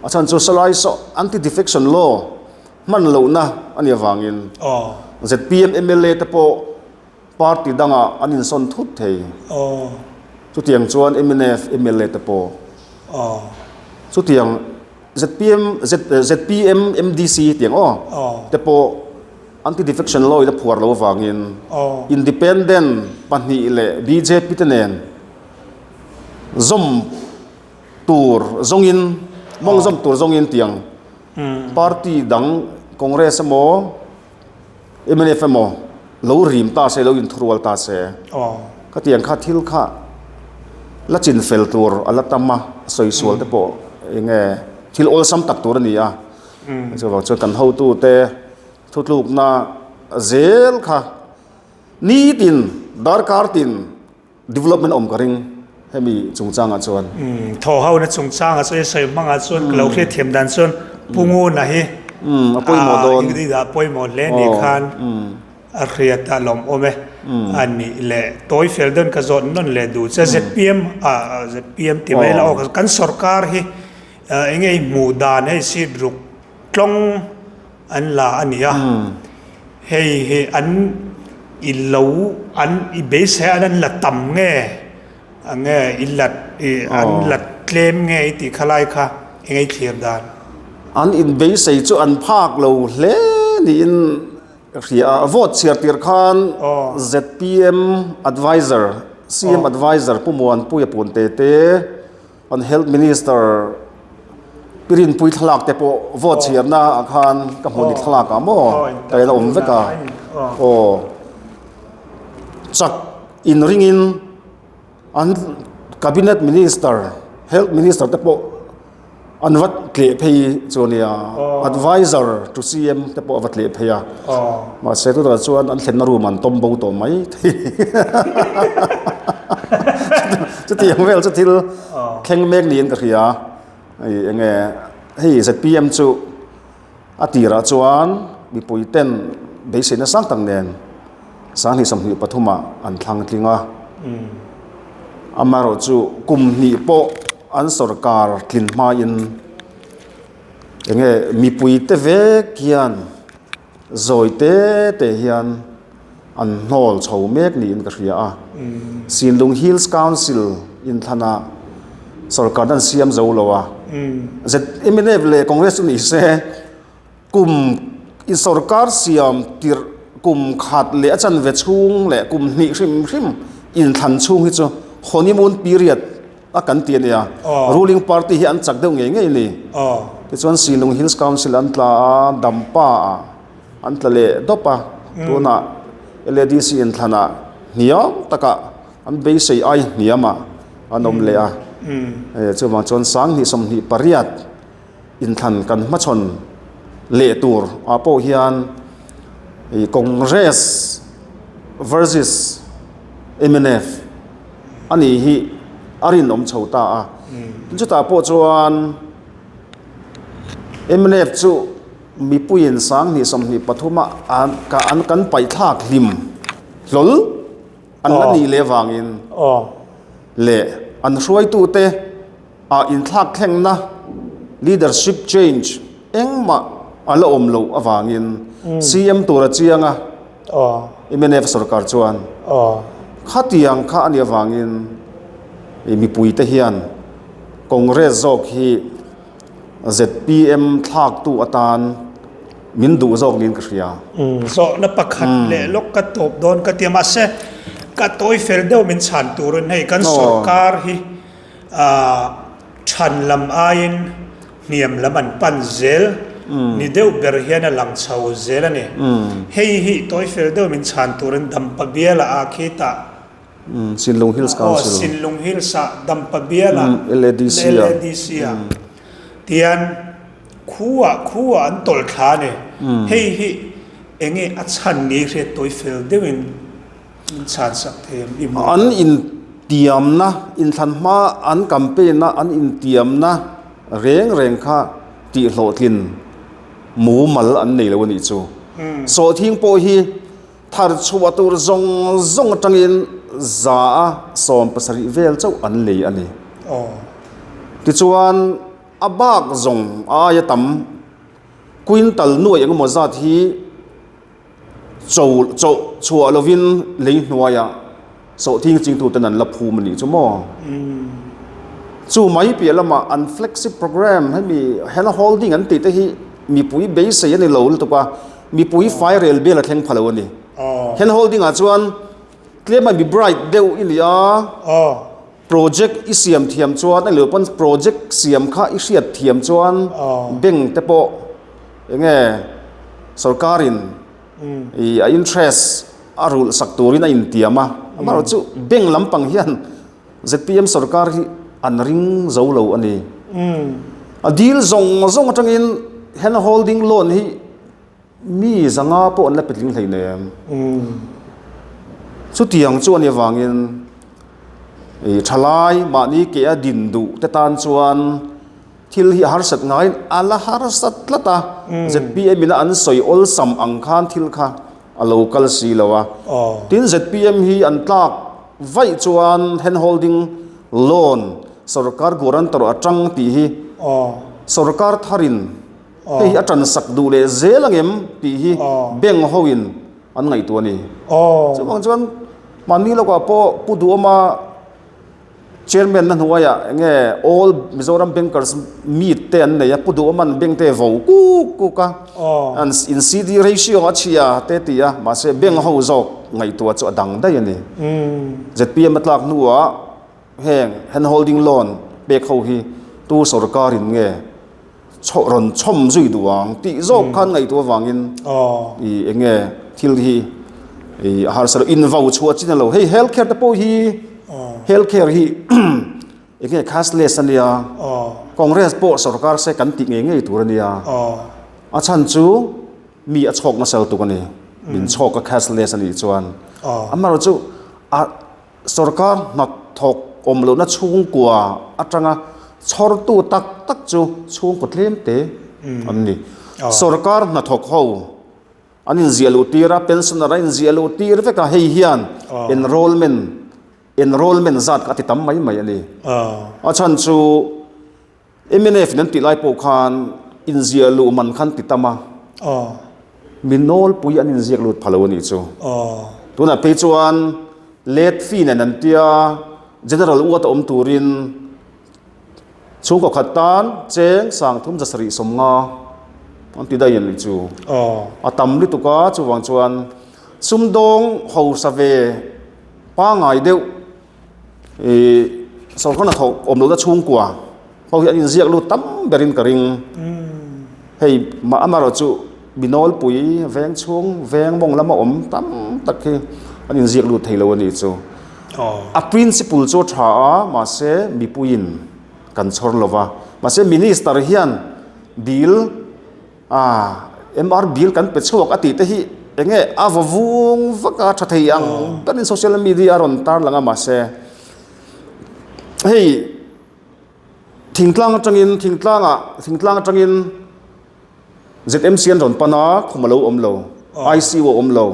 A chhan chu salai saw anti defection law hman lohna a nih avangin zpm mla te pawh party dangah an insawn thut thei. Chutiang chuan mnf mla te pawh chutiang zpm zpm mdc tiang aw te pawh anti defection law in a phuar loh avangin independent pahnih leh bjp te nen zawm tur zawngin mawng zawm tur zawngin tiang party dang Congress emaw mnf emaw lo rim ta se lo inthurual ta se khatiang kha thil kha la chin fel tur a la tam a sawi sual te pawh eng nge thil awlsam tak tur a ni a chuvang chuan kan hotute thutlukna zel kha nitin darkar tin Development awm ka ring hemi chungchangah chuan. Thaw ho na chungchangah chuan i sawi hmangah chuan ka lo hriat thiam dan chuan Pu Nguna hi a pawimawh dawn. A pawimawh hle ni khan a hriat a lawmawm e. A nih leh tawi fel dawn ka zawt nawn leh duh che zpm zpm ti mai la aw kan sorkar hi eng nge i hmuh dan hei seat ruk tlawng An la a ni a, hei hi an i lo an i beisei an an la tam nge nge i la i an la tlem nge i tih kha lai kha eng ei thlir dan? An inbeisei chu an phak lo hle niin ka hria a, vote chhiar tir khan zpm adviser, CM adviser Pu Muanpuia Punte te, An Health Minister Pi Rinpui thlalak te pawh vote chhiarna ah khan ka hmu ni thlalak ah maw ka en a awm vek a aw chak inringin an Cabinet Minister Health Minister te pawh an va tleh phei chu a nia Adviser to CM te pawh a va tleh phei a mahse tunah chuan an thlenna room an tawm bo tawh mai thei. Chutiang vel chu thil thleng mek niin ka hria. Hei eng nge hei zpm chu a tirah chuan mipui ten beiseina sang tak nen 2023 ah an thlang tling a. Amaherawh chu kum hnih pawh an sorkar tlin hmain eng nge mipui te vek hian Zawi te te hian an hnawl chho mek niin ka hria a. Sinlung Hills Council inthlanah sorkarna an siam zo lo a. Mnf leh Congress chu ni se kum i sorkar siam tirh kum khat leh a chanve chhung leh kum hnih hrim hrim inthlan chhung hi chu honeymoon period a kan ti a nia. Ruling party hi an chak deuh ngei ngei a ni. Tichuan Silung Hills Council an tla a, Dampa ah an tla leh dawp a. Tunah LADC inthlanah hniam takah an beisei ai hniamah an awm leh a. Chuvang chuan 2028 inthlan kan hmachhawn leh tur ah pawh hian Congress versus mnf a nih hi a rinawm chho ta a. Chutah pawh chuan mnf chu mipuiin 2023 a an kan paihthlak hlim hlawl an la nih leh avangin leh an hruaitute ah inthlak thlengna, leadership change, engmah a la awm loh avangin CM tur a chiang a, mnf sorkar chuan khatiang kha a nih avangin mipuite hian Congress zawk hi zpm thlaktu atan min duh zawk niin ka hria. Zawhna pakhat leh lawk ka tawp dawn ka ti a, mahse ka tawi fel deuh min chhan turin hei kan sorkar hi Than lam aiin hniam lam an pan zel ni deuh ber hian a lang chho zel a ni. Hei hi tawi fel deuh min chhan turin Dampa biala ah khitah Sinlung Hills Council Sinlung Hills ah Dampa biala LADC ah tian khuah khuah an tawlh thla a ni. Hei hi enge a chhan ni hriat tawi fel deuhin An intiamna, inthlan hma an campaign-a an intiamna reng reng kha tihhlawhtlin mumal an nei lo a nih chu. Sawhthing pawh hi thar chhuah tur zawng zawng atangin 170 vel chauh an lei a ni. Tichuan. A bak zawng aia tam quintal nuai engemaw zat hi cho chawh chhuah lovin lei hnuaiah sawhthing chingtuten an la phum a nih chu maw? Chu mai piah lamah an flagship programme hemi hand holding an tih te hi mipui beisei a ni lo lutuk a, mipui fairel bel a thleng pha lo a ni. Hand holding ah chuan tlem a mi bright deuh i ni a. Project i siam thiam chuan a leh pawn project siam kha i hriat thiam chuan bank te pawh eng nge sorkarin ih a interest a rulh sak turin a intiam a, amaherawhchu bank lampang hian zpm sorkar hi an ring zo lo a ni. A deal zawng zawng atangin hand holding loan hi Mi zanga pawh an la petling hleinem. Chutiang chu a nih avangin ih thalai mahni ke a din duh te tan chuan thil hi a harsat ngaiin a la harsat tlat a. Zpm ina an sawi awlsam ang khan thil kha a lo kal si lo a. Tin zpm hi an tlak vaih chuan hand holding loan sorkar guarantor atang tih hi sorkar tharin Hei hi a tan sak duh leh zel ang em tih hi bank ho in an ngaihtuah a ni. Chuvang chuan mahni lawkah pawh Pu Duhawma chairman na hnuaiah eng nge All Mizoram Bankers Meet te an nei a, Pu Duhawma'n bank te vo kuk kuk a, an in CD ratio a chhia te ti a, mahse bank ho zawk ngaihtuah chu a dang daih a ni. Zpm a tlak hnuah heng hand holding loan pek ho hi tu sorkarin nge chho rawn chhawm zui duh ang tih zawk khan ngaihtuah avangin ih eng nge thil hi ih a harsa lo invo chhuah chin a lo hei health care te pawh hi health care hi eng nge cashless a nia congress pawh sorkar se kan tih ngei ngei tur a nia a chhan chu mi a chhawk nasa lutuk a ni min chhawk a cashless a nih chuan amaherawhchu a Sorkar hnathawk awm lohna chhungkua atanga chhawrtu tak tak chu chhungkaw tlem te an ni. Sorkar hnathawk ho an inziah luh tir a, pensioner an inziah luh tir vek a, hei hian enrollment enrollment zat kha a ti tam mai mai a ni. A chhan chu Mnf in an tih lai pawh khan inziah luh man khan ti tam a, mi nawlpui an inziak lut pha lo a nih chu. Tunah phei chuan late fee nen an tia general uat a awm turin chhungkaw khat tan cheng sangthum zasarih sawmnga an ti daih a nih chu. A tam lutuk a, chuvang chuan sumdawng hausa ve pangngai deuh Ih sawrkar hnathawk awm lohna chhungkua ho hi an inziak lut tam berin ka ring. Hei amaherawh chu mi nawlpui veng chhung veng mawng lama awm tam tak hi an inziak lut thei lo a nih chu. A principle chu a tha a mahse mipuiin kan chhawr lo va. Mahse minister hian bill A, MR bill kan pe chhuak a tih te hi eng nge a va vung vak a tha thei ang berin social media a rawn tar lang a mahse hei thingtlang atangin thingtlangah thingtlang atangin ZMC an rawn pan a khum a lo awm lo ICU a awm lo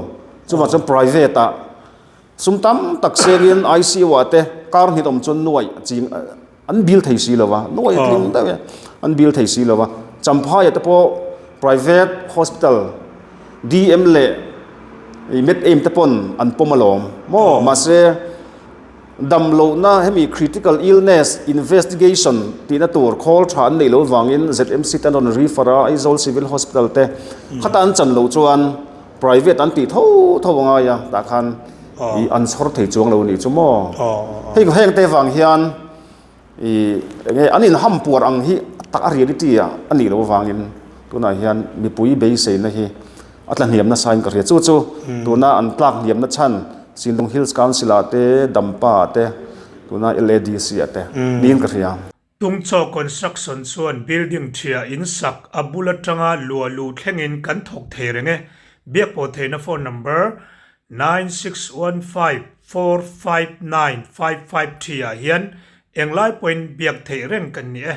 chuvang chuan private ah Sum tam tak sengin ICU ah te kar hnih awm chuan nuaih a ching an bill thei si lo va, nuaih a tling deuh e, an bill thei si lo va. Champhai ah te pawh private hospital DM leh MedAim te pawn an pawm alawm maw mahse damlohna hemi critical illness investigation tihna tur khawl tha an neih loh vangin ZMC te an rawn refer a Aizawl Civil Hospital te khata an chan loh chuan Private an tih tho tho a ngai a, tah khan ih an chhawr thei chuang lo nih chu maw. Hei heng te vang hian ih eng nge an inham puar ang hi a tak a reality ah a nih loh avangin tunah hian mipui beiseina hi a tla hniam nasa in ka hria. Chu chu tuna an tlak hniamna chhan Shillong Hills Council ah te, Dampa ah te, tuna LADC ah te niin ka hria. Tungchaw Construction chuan building ṭhia in sak a bul aṭanga luah luh thlengin kan thawk thei reng e. Biak pawh theihna phone number 9615459553 ah hian englai pawhin biak theih reng kan ni e.